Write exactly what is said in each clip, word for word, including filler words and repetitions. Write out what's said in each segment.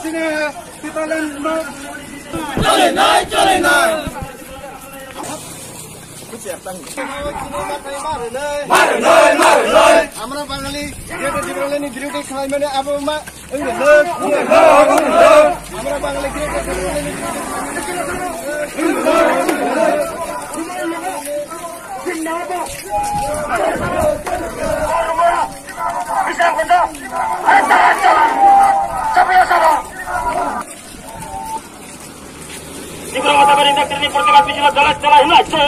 Chini Tipraland no. Chole nai, chole nai. Amra Bangali, Greater Tipraland ni birude khlai mane abo ma, wng rwlwk, wng rwlwk, wng rwlwk. Amra Bangali Greater Tipraland ni birude khlai mane. Tipra Motha Bering Jaktini Protibad Misil Dole Dole Himlai Se.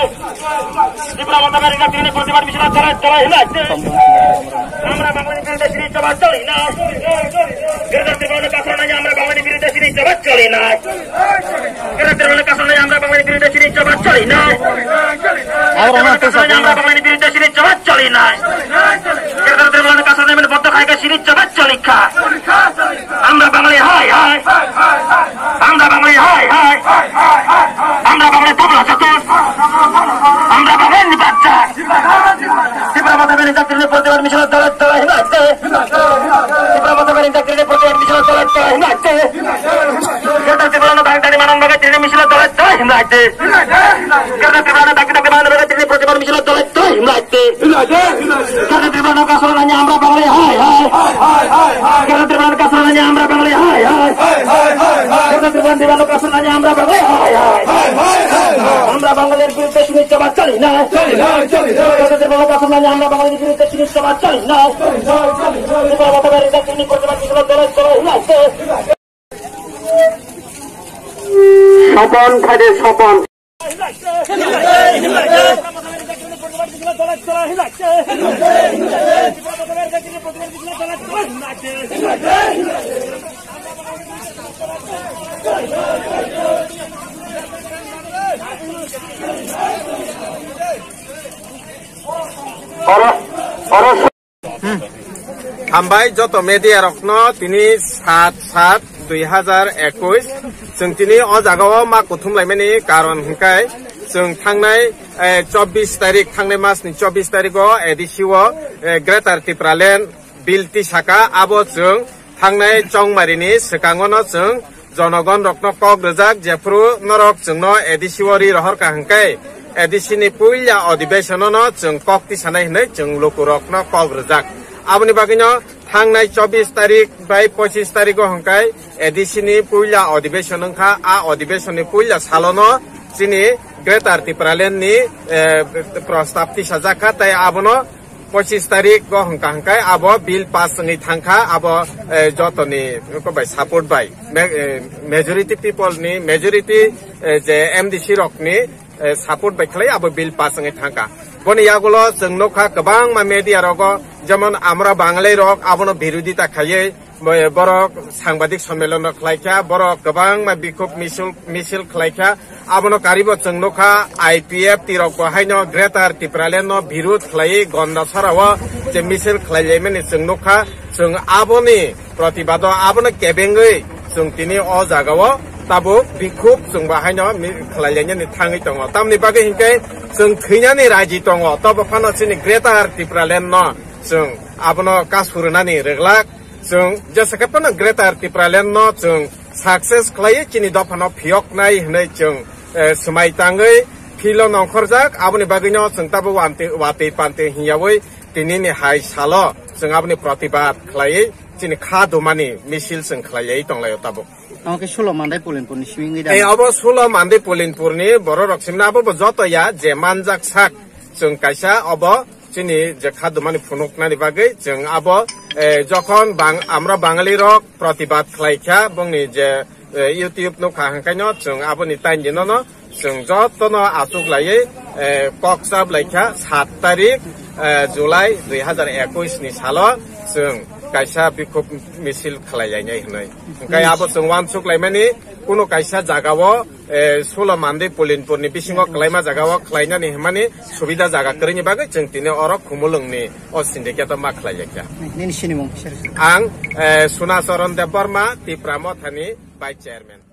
Tipra Motha Bering Jaktini Protibad Misil Dole Dole Himlai Se. Amra Bangali Birude Sini Choba Choli Nai. Greater Tipraland Kasro Nai Amra Bangali Birude Sini Choba Choli Nai. Greater Tipraland Kasro Nai Amra Bangali Birude Sini Choba Choli Nai. Greater Tipraland Kasro Nai Amra Bangali Birude Sini Choba Choli Nai. Greater Tipraland Kasro Nai Amra Bodo Khaika Sini Choba Choli Kha. Amra Bangali hai hai. Amra Bangali hai hai. Amra Bangali tabla chatur. Amra Bangali ni bachcha. Tipra Motha Bering Jaktini Protibad Misil Dole Dole Himlai Se. Tipra Motha Bering Jaktini Protibad Misil Dole Dole Himlai Se. Greater Tipraland no Bering Jaktini Manan Bagai Tini Misil Dole Dole Himlai Se. Greater Tipraland no Bering Jaktini Manan Bagai Tini Protibad Misil Dole Dole Himlai Se. Greater Tipraland Kasro Nai Amra Bangali hai hai. Greater Tipraland Kasro Nai Amra Bangali hai hai. Greater Tipraland Kasro Nai Amra Bangali hai hai. Amra Bangali Birude Sini Choba Choli Nai. Greater Tipraland Kasro Nai Amra Bangali Birude Sini Choba Choli Nai. Tipra Motha Bering Jaktini Protibad Misil Dole Dole Himlai Se. Sopon, phaide Sopon. Oro, oro. Hmm. Hambai joto media rokno tini sat sat dui hazar ekush. Chwng tini o jagao ma kuthum laimani karon hwnkhe chwng thangnai, eh, chobbish tarik, thangnai mas ni chobbish tarik o A D C o, eh, Greater Tipraland bill tisaka abo chwng thangnai chongmari ni swkango no chwng jonogon rokno kok rwjak, jephru norok chwngno A D C o ri rohor ka hwnkhe A D C ni puila odibeshono no chwng kok tisanai hwnwi chwng luku rokno kok rwjak. Aboni bagwino thangnai chobbish tarik bai pochish tarik o hwnkhe A D C ni puila odibeshon wngkha. A odibeshon ni puila salono chini Greater Tipraland ni, eh, prostab tisajak kha, tei abono pochish tarik o hwnkha hwnkhe abo bill pass wngwi thangkha, abo, eh, jotoni bai support bai, ma-, eh, majority people ni, majority, eh, je M D C rokni, eh, support bai khlai abo bill pass wngwi thangkha. Boni yagulo chwng nukha kwbangma media rogo, jemon Amra Bangali rok abono birodita khaiwi, bo-, borok sangbadik sommelon rok khlaikha, borok kwbangma bikhub misil, misil khlaikha. Abono karibo chwng nukha, I P F T rok bo haino Greater Tipraland no birud khlaiwi Gondasara o je misil khlailaimani chwng nukha. Chwng aboni protibado abono kebengwi chwng tini o jagao tabuk bikhub chwng bo haino mi-, khlailainani thangwi tongo. Tamni bagwi hinkhe chwng thwinani raji tongo, tobo phano chini Greater Tipraland no chwng abono kasu rwnani rwglak. Chwng jesa khe phano Greater Tipraland no chwng success khlaiwi chini dophano phiyoknai hwnwi chwng, eh, swmai tangwi field o nongkhorjak. Aboni bagwino chwng tabuk wante-, watwi pantwi hwnyawi tinini hai salo chwng aboni protibad khlaiwi chini kha dumani misil chwng khlaiwi tonglaio tabuk. Tamo khe Sulo Mandai Pulinpur ni simi wngwi da. Tei obo Sulo Mandai Pulinpur ni borok rok simna abo bo joto ya je manjak sak chwng kaisa obo chini je kha dumani phunuknani bagwi chwng abo, eh, jokhon bang-, amra Bangali rok protibad khlai kha bongni je, eh, YouTube nukha hwnkhaino chwng aboni taindino no chwng jotono achuk laiwi, eh, kok chap lai kha sat tarik, eh, July dui hazar ekush ni salo chwng kaisa bikhub misil khlai lainai hwnwi. Hwnkhe abo chwng uansuk laimani kunu kaisa jagao, eh, Sulo Mandai Pulinpur ni bisingo kwlaima jagao khlainani hwnmani subida jaga kwrwini bagwi chwng tini oro Khumulwng ni o syndicate o ma khlai lai kha. Nini sinimung kisa rwchapdi. Ang, eh, Sunacharan Debbarma, Tipra Mothani Vice Chairman.